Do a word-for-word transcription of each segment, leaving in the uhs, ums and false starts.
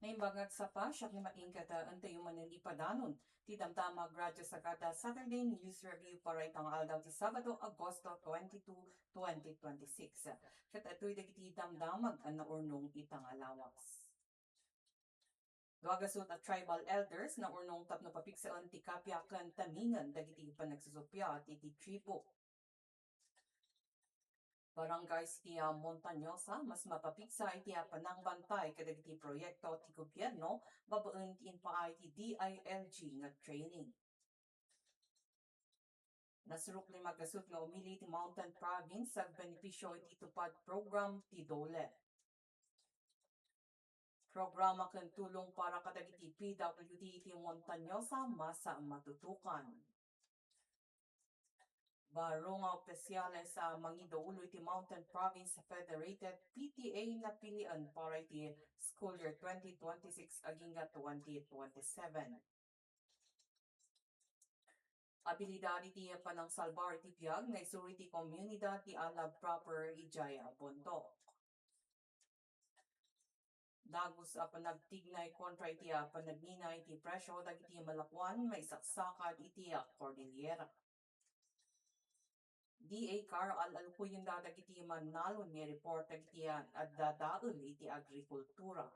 Imbag nga agsapa, siak ni Maing ket, ah, intayo manen ipadanon ti damdamag Radyo Sagada Saturday News Review para ita nga aldaw ti Sabado, Agosto twenty-two, twenty twenty-six. Ket adtoy dagiti damdamag a naurnong ita nga lawas. Dua gasut a tribal elders naurnong tapno papigsaen ti kappia ken tamingen dagiti panagsusuppiat iti tribo. Barangay City a Montañosa, mas mapapigsa iti a panangbantay kadagiti proyekto ti gobierno babaen ti impaay ti D I L G nga training. Nasurok lima gasut nga umili ti Mountain Province agbenepisio iti Tupad Program ti DOLE. Programa ken tulong para kadagiti P W D iti Montañosa, masa matutukan. Baro nga opisyales a mangiduulo iti Mountain Province Federated P T A napilian para iti school year twenty twenty-six agingga twenty twenty-seven. Abilidad iti panangsalbar iti biag nga isuro iti komunidad ti Alab proper idiay a bundok. Dagus a panagtignay kontra iti a panagnina iti presio dagiti malakuan maisaksakad iti a Cordillera. D A Car al-alkuyenda dagiti mannalon nga report dagiti a-, addadael iti agrikultura.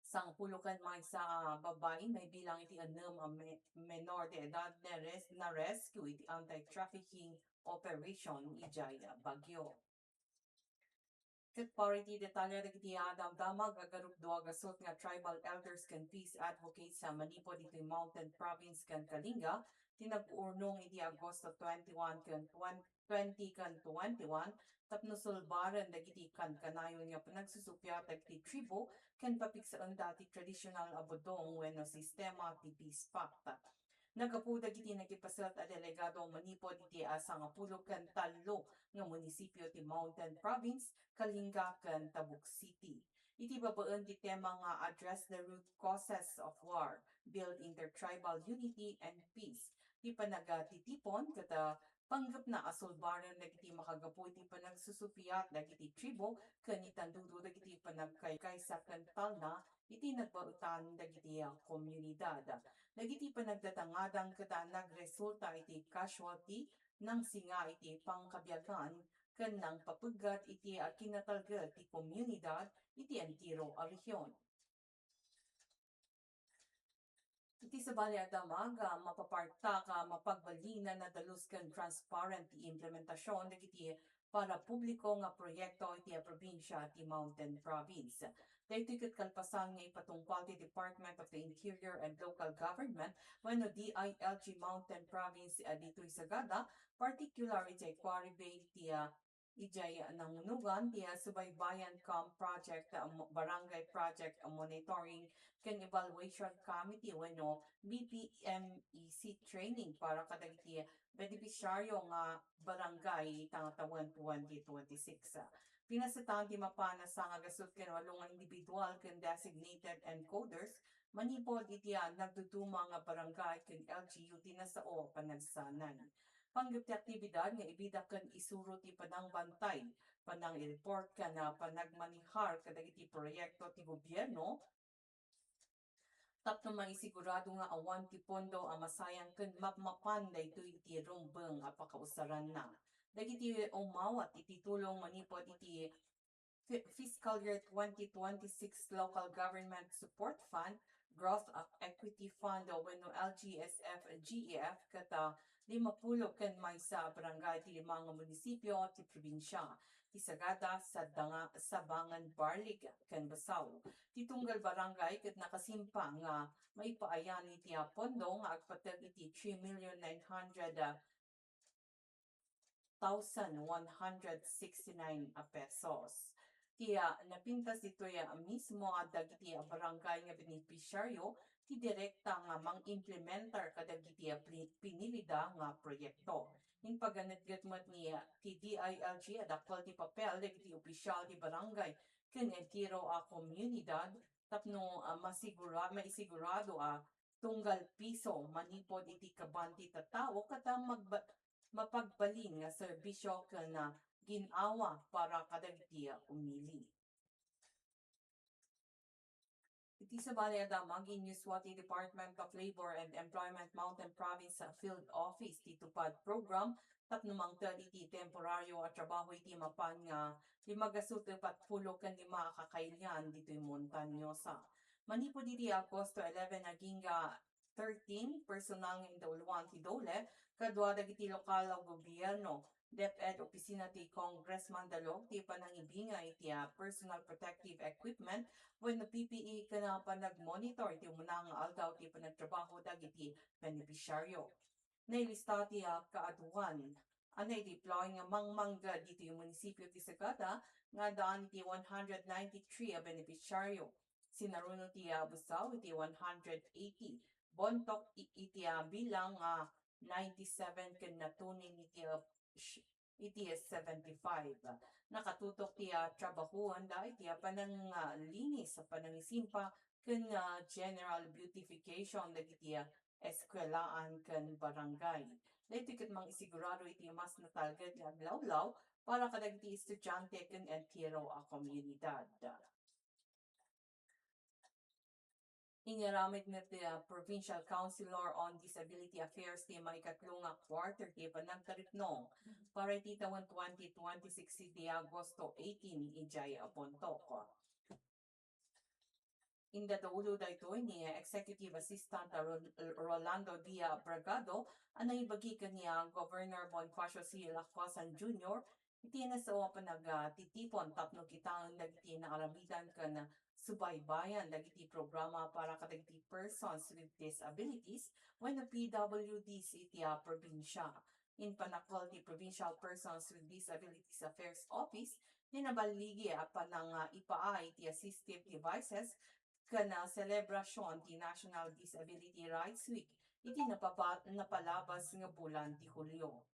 Sangapulo ken maysa a babbai maibilang iti ennem a me-, menor de edad na res-, na-rescue iti anti-trafficking operation idiay Baguio. Ket para iti detalye dagiti a damdamag, agarupdua gasut nga tribal elders ken peace advocates a manipud iti Mountain Province ken Kalinga ti nag-urnong iti Agosto twenty-one ken twen-, twenty ken twenty-one tapno sulbaren dagiti kankanayon nga panagsusuppiat dagiti tribo ken papigsaenda ti tradisional a budong wenno sistema ti peace pact. Naggapu dagiti nakipaset a delegado manipud iti a sangapulo ken tallo nga munisipio ti Mountain Province, Kalinga ken Tabuk City. Iti babaen ti tema nga Address the Root Causes of War, Build Intertribal Unity and Peace, ti panagatitipon ket, ah, panggepna a sulbaren dagiti makagapu iti panagsusuppiat dagiti tribo ken itandudo dagiti panagkaykaysa ken talna iti nagbaetan dagiti, ah, komunidad. Dagiti panagdadangadang ket, ah, nagresulta iti casualty, nangsinga iti pangkabiagan, ken nangpapeggat iti, ah, kinatalged ti komunidad iti entero a rehiyon. Iti sabali a damag, ah, mapapartak a mapagbalin a nadalus ken transparent ti implementasion dagiti para publiko nga proyekto iti probinsia ti Mountain Province. Daytoy ket kalpasan nga ipatungpal ti Department of the Interior and Local Government wenno D I L G Mountain Province, ah, ditoy Sagada, particular iti Quarry Bay ti, ah, idiay nangunugan ti, ah, Subaybayan cum Project, ah, mo-, Barangay Project Monitoring ken Evaluation Committee wenno B P M E C training para kadagiti benepisyaryo nga barangay ita nga tawen twenty twenty-six. Pinasetan ti mapan a sangagasut ken walo nga individual ken designated encoders manipud iti, ah, nagduduma nga barangay ken L G U ti nasao a panagsanay. Panggep ti aktibidad nga ibida ken isuro ti panangbantay, panang-report ken, ah, panagmanehar kadagiti proyekto ti gobierno tapno maisigurado nga awan ti pondo a masayang ken mapmapan daytoy iti rumbeng a pakausaranna. Dagiti umawat iti tulong manipud iti fi-, fiscal year twenty twenty-six Local Government Support Fund, Growth Equity Fund wenno L G S F G E F ket, ah, limapulo ken maysa a barangay ti lima nga munisipio ti probinsia, ti Sagada, Sadanga-, Sabangan, Barlig ken Basao. Ti tunggal barangay ket nakasimpa nga maipaayan iti a pondo nga agpateg iti three million nine hundred, ah, thousand one hundred sixty-nine a pesos. Ti, ah, napintas ditoy, ah, mismo a dagiti, ah, barangay nga benepisyaryo ti direkta nga mang-implementar kadagiti, ah, pli-, pinilida nga proyekto. Impaganetget met ni, ah, ti D I L G a dakkel ti papel dagiti opisyal ti barangay ken entero a komunidad tapno, ah, masigura-, maisigurado a tunggal piso manipud iti kaban ti tattao ket, ah, magba-, mapagbalin nga serbisio ken, ah, gin-awa para kadagiti, ah, umili. Iti sabali a damag, inyuswa ti Department of Labor and Employment Mountain Province Field Office ti TUPAD program tapno mangted iti temporario a trabaho iti mapan nga lima gasut patpulo ken lima a kakailian ditoy Montañosa. Manipud iti Agosto eleven agingga thirteen, personal nga indauluan ti DOLE kadua dagiti lokal a gobierno, DepEd, opisina ti Congressman Dalog ti panangibinga iti, ah, personal protective equipment wenno P P E ken, ah, panagmonitor iti umuna nga aldaw ti panagtrabaho dagiti benepisyaryo. Nailista ti, ah, kaaduan a nai-deploy nga mangmangged ditoy munisipio ti Sagada nga addaan iti one hundred ninety-three a benepisyaryo. Sinaruno ti, ah, Busaw iti one hundred eighty, Bontoc i-, iti, ah, bilang, ah, ninety-seven ken Natonin iti, ah, sh-, iti, ah, seventy-five. Nakatutok ti, ah, trabahoanda iti, ah, panang, ah, linis, panangisimpa ken, ah, general beautification dagiti, ah, eskuelaan ken barangay. Daytoy ket mangisigurado iti mas natalged nga aglawlaw para kadagiti estudiante ken entero a komunidad. Inaramid met ti, ah, Provincial Councilor on Disability Affairs ti maikatlo nga quarter ti panagtaripnong para iti tawen twenty twenty-six iti Agosto eighteen idiay Bontoc. Indauluda daytoy ni Executive Assistant Ro-, Rolando Dia Bragado a naibagi ken ni, ah, Governor Bonifacio C. Lacosan Junior iti nasao a panagtitipon tapno kitaen dagiti naaramidan ken subaybayan dagiti programa para kadagiti persons with disabilities wenno P W Ds iti, ah, probinsia. Impanakkol ti Provincial Persons with Disabilities Affairs Office ti naballigi a panangipaay ti assistive devices ken, ah, selebrasion ti National Disability Rights Week iti napapa-, napalabas nga bulan ti Hulio.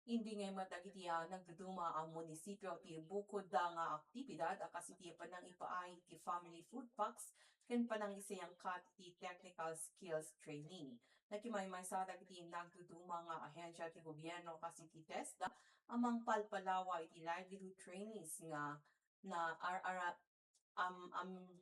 Imbingay met dagiti, ah, nagduduma a munisipio ti bukodda nga aktibidad a kas iti panangipaay ti family food packs ken panangisayangkat ti technical skills training. Nakimaymaysa dagiti nagduduma nga ahensia ti gobierno kas iti TESDA a mangpalpalawa iti livelihood trainings nga na ar-, ara-, am-, am-,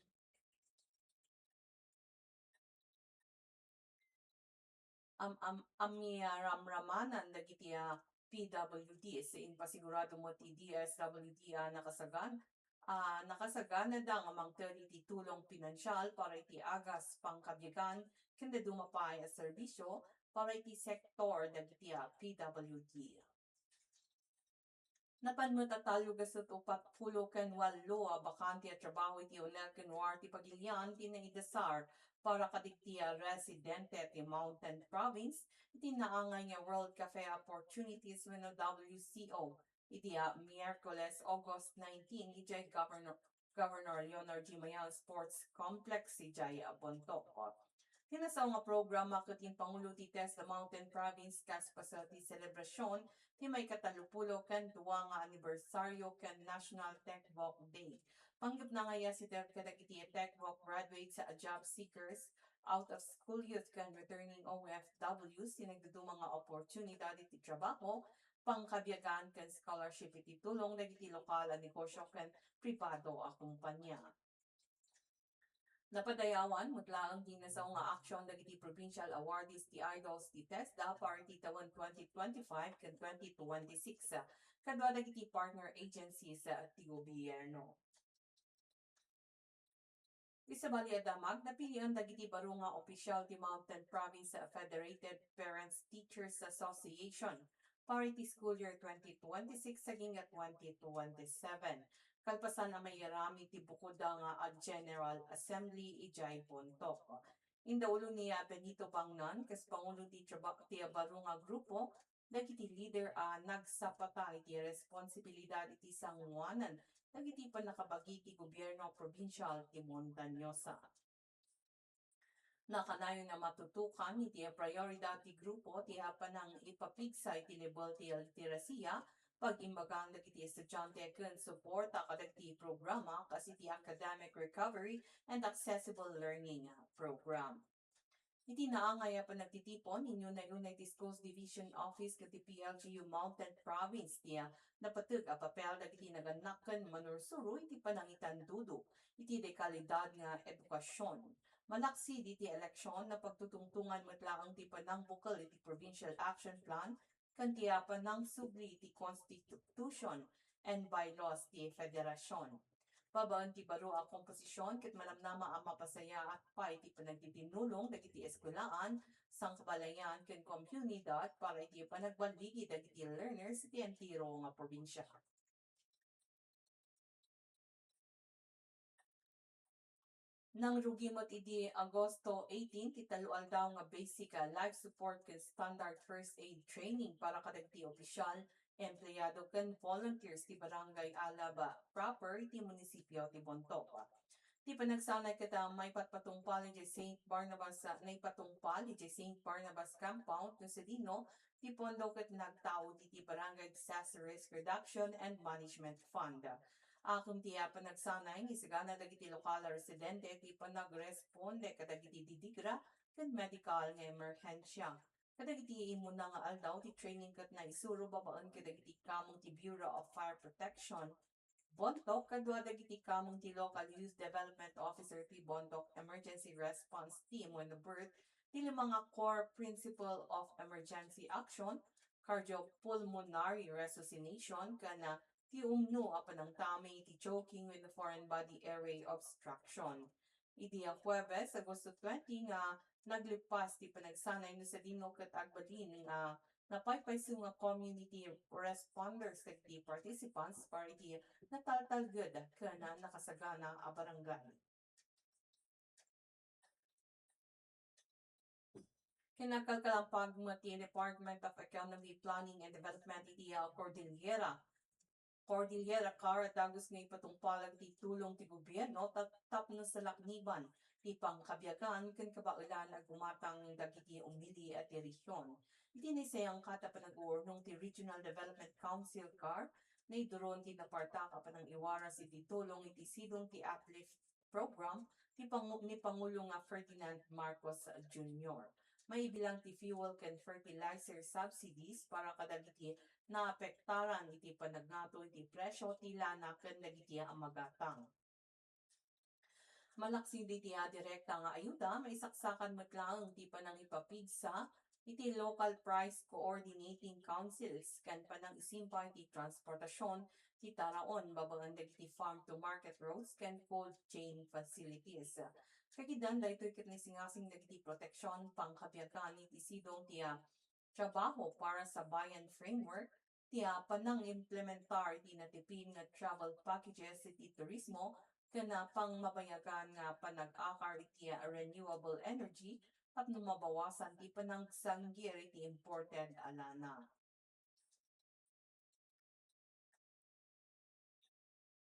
am-, am-, amiaramramanan dagiti, ah, P W Ds. Impasigurado met ti D S W D a nakasagan-, ah, nakasaganada nga mangted iti tulong pinansial para iti agas, pangkabiagan, ken dadduma pay a serbisio para iti sektor dagiti, ah, P W D. Napan met a tallo gasut uppat pulo ken wallo a bakante a trabaho iti uneg ken war ti pagilian ti naidasar para kadagiti, ah, residente ti Mountain Province iti naangay nga World Cafe Opportunities wenno W C O iti, ah, Miyerkules, August nineteen, idiay Governor Governor Leonard G. Mayao Sports Complex idiay Bontoc. Ti nasao nga programa ket impangulo ti TESDA Mountain Province kas paset ti selebrasion ti maikatallopulo ken dua nga anibersaryo ken National Tech Walk Day. Panggepna nga iyasideg kadagiti Tech Walk graduates, job seekers, out of school youth ken returning O F Ws ti nagduduma nga oportunidad iti trabaho, pangkabiagan ken scholarship iti tulong dagiti lokal a negosyo ken pribado a kompania. Napadayawan met laeng ti nasao nga action dagiti provincial awardees ti Idols ti TESDA para iti tawen twenty twenty-five ken twenty twenty-six kadua dagiti partner agencies ti gobierno. Iti sabali a damag, napilian dagiti baro nga opisial ti Mountain Province Federated Parents Teachers Association para iti school year twenty twenty-six agingga twenty twenty-seven. Kalpasan a maiaramid ti bukodda nga ag-General Assembly idiay Bontoc. Indaulo ni, ah, Benito Bangnan, kas pangulo ti traba-, ti baro nga grupo, dagiti leader a nagsapata iti responsibilidad iti sangoanan dagiti pannakabagi ti gobierno probinsial ti Montañosa. Nakanayon a matutukan iti prioridad ti grupo ti panangipapigsa iti level ti literasia, pag-imbagan dagiti estudiante ken suporta kadagiti programa kas iti Academic Recovery and Accessible Learning Program. Iti naangay a panagtitipon, inunay-unay ti Schools Division Office ket ti P L G U Mountain Province ti, ah, napateg a papel dagiti nagannak ken manursuro iti panangitandudo iti dekalidad nga edukasion. Malaksid iti eleksion, napagtutungtungan met laeng ti panangbukel iti Provincial Action Plan ken ti, ah, panangsubli iti Constitution and bylaws ti Federacion. Babaen ti baro a komposision ket manamnama a mapasayaat pay ti panagtitinulong dagiti eskuelaan, sangkabalayan ken komunidad para iti panagballigi dagiti learners iti entero nga probinsia. Nangrugi met idi Agosto eighteen ti tallo aldaw nga basic, ah, life support ken standard first aid training para kadagiti opisyal, empleyado ken volunteers ti Barangay Alaba proper iti munisipio ti Bontoc. Ti panagsanay ket, ah, maipatpatungpal idiay Saint Barnabas, ah, naipatungpal idiay Saint Barnabas Compound no sadino ti pondo ket nagtaud iti Barangay Disaster Risk Reduction and Management Fund. Akum ti, ah, panagsanay nga isagana dagiti lokal a residente ti panagresponde kadagiti didigra ken medikal nga emerhensia. Kadagiti immuna nga aldaw ti training ket naisuro babaen kadagiti kameng ti Bureau of Fire Protection, Bontoc, kadua dagiti kameng ti Local Youth Development Officer ti Bontoc Emergency Response Team wenno BERT, ti lima nga core principle of emergency action, cardiopulmonary resuscitation, ken, ah, ti umno a panangtami iti choking wenno foreign body airway obstruction. Idi a Huwebes, Agosto twenty, nga naglippas ti panagsanay no sadino ket agbalin nga napaypayso nga community responders dagiti participants para iti nataltalged ken nakasagana a barangay. Kinakalampag met ti Department of Economy, Planning and Development iti, ah, Cordillera, Cordillera CAR a dagus nga ipatungpal dagiti tulong ti gobierno ta-, tapno salakniban ti pangkabiagan ken kabaelan a gumatang dagiti umili a ti rehion. Iti naisayangkat a panag-uurnong ti Regional Development Council CAR, naiduron ti napartak a panangiwaras iti tulong iti sidong ti Uplift Program ti Pangu-, ni Pangulo nga Ferdinand Marcos Junior. Maibilang ti fuel ken fertilizer subsidies para kadagiti naapektaran iti panagngato iti presyo ti lana ken dagiti a magatang. Malaksid iti, ah, direkta nga ayuda, maisaksakan met laeng ti panangipapigsa iti local price coordinating councils ken panangisimpa iti transportasion ti taraon babaen dagiti farm to market roads ken cold chain facilities. Kagidan daytoy ket naisingasing dagiti proteksion pangkabiagan iti sidong ti, ah, Trabaho para sa Bayan Framework, ti, ah, panangimplementar iti natipin nga travel packages iti turismo ken, ah, pangmabayagan nga panag-akar iti, ah, renewable energy tapno mabawasan ti panagsanggir iti imported a lana.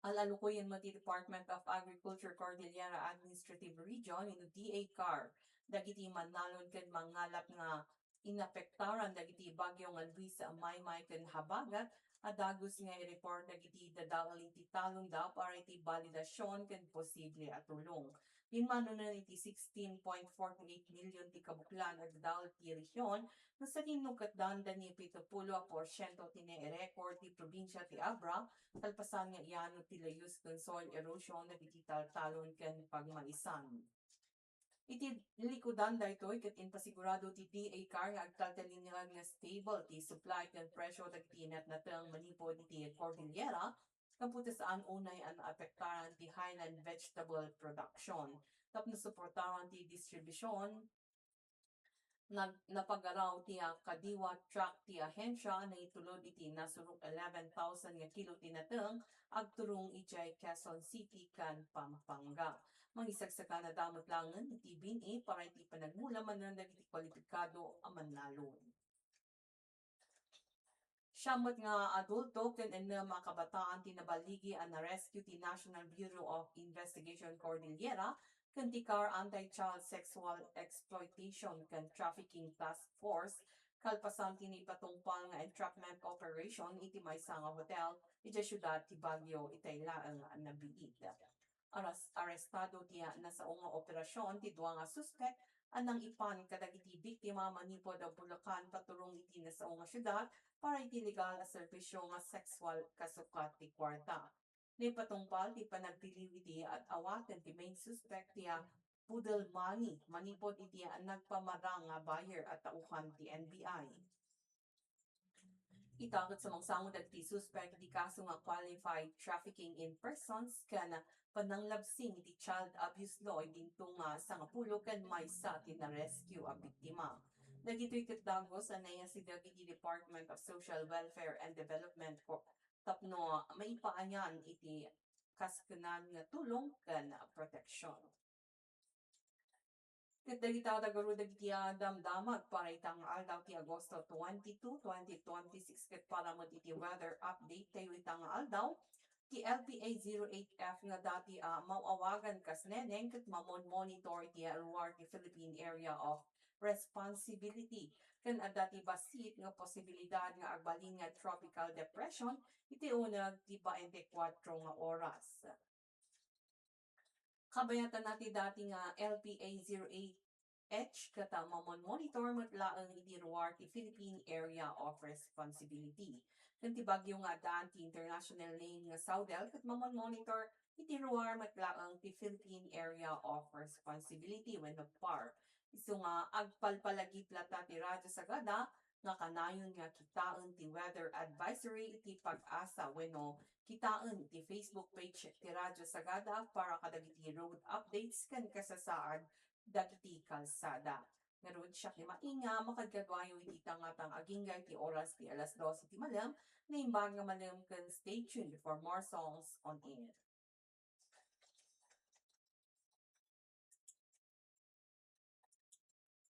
Al-alukoyen met ti Department of Agriculture Cordillera Administrative Region wenno D A CAR dagiti mannalon ken mangngalap nga inapektaran dagiti bagyo nga Luis, Maymay ken Habagat a dagus nga i-report dagiti dadael iti talonda para iti balidasion ken posible a tulong. Pimmanonen iti sixteen point forty-eight million ti kabuklan a dadael ti rehion, no sadino ket dandani pito pulo a porsiento ti nai-record ti probinsia ti Abra, kalpasan nga iyano ti layus ken soil erosion dagiti taltalon ken pagmaisan. Iti likudan daytoy ket impasigurado ti D A CAR nga agtaltalinged nga stable ti supply ken presyo dagiti natnateng manipud iti Cordillera, gapu ta saan unay a naapektaran ti highland vegetable production. Tapno suportaran ti distribution, nag-, napagaraw ti, ah, kadiwa truck ti ahensia a naitulod iti nasurok eleven thousand nga kilo ti nateng agturong idiay Quezon City ken Pampanga. Mangisagsagana met laengen iti bin-i para iti panagmula manen dagiti kwalipikado a mannalon. Siam met nga adulto ken ennem a kabataan ti naballigi a na-rescue ti National Bureau of Investigation Cordillera ken ti CAR Anti-Child Sexual Exploitation ken Trafficking Task Force kalpasan ti naipatungpal nga entrapment operation iti maysa nga hotel idiay siudad ti Baguio itay laeng a nabiit. Aras-, arestado ti nasao nga operasion ti dua nga suspek a nangipan kadagiti biktima manipud a Bulacan paturong iti nasao nga siudad para iti legal a serbisyo nga sexual kasukat ti kuarta. Naipatungpal ti panagtiliw iti ad-awaten ti main suspect ti, ah, poodle money manipud iti, ah, nagpamarang nga buyer a tauhan ti N B I. Ita ket sumangsango dagiti suspek iti kaso nga qualified trafficking in persons ken pananglabsing iti child abuse law idinto nga sangapulo ken maysa ti na-rescue a biktima. Dagitoy ket dagus a naiyasideg iti Department of Social Welfare and Development ko-, tapno maipaaynan iti kaskenan nga tulong ken proteksyon. Ket dagita dagarud dagiti, ah, damdamag para ita nga aldaw ti Agosto twenty-two, twenty twenty-six, ket para met iti weather update tayo ita nga aldaw, ti L P A zero eight F nga dati, ah, maawagan kas neneng ket mamon-monitor iti ruar ti Philippine Area of Responsibility. Ken adda ti bassit nga posibilidad nga agbalin nga tropical depression iti uneg ti bainte kuatro nga oras. Kabayatan na ti dati nga L P A zero eight H ket mamon-monitor met laeng iti ruar ti Philippine Area of Responsibility. Ken ti bagyo nga addaan ti international name nga Saudel ket mamon-monitor iti ruar met laeng ti Philippine Area of Responsibility wenno PAR. Isu nga agpalpalagip latta ti Radyo Sagada nga kanayon nga kitaen ti weather advisory iti PAGASA wenno kitaen ti Facebook page ti Radyo Sagada para kadagiti road updates ken kasasaad dagiti kalsada. Ngarud, siak ni Mainga, makadkaduayo iti tangatang agingga iti oras ti alas dose ti malem, naimbag nga malem ken stay tuned for more songs on air.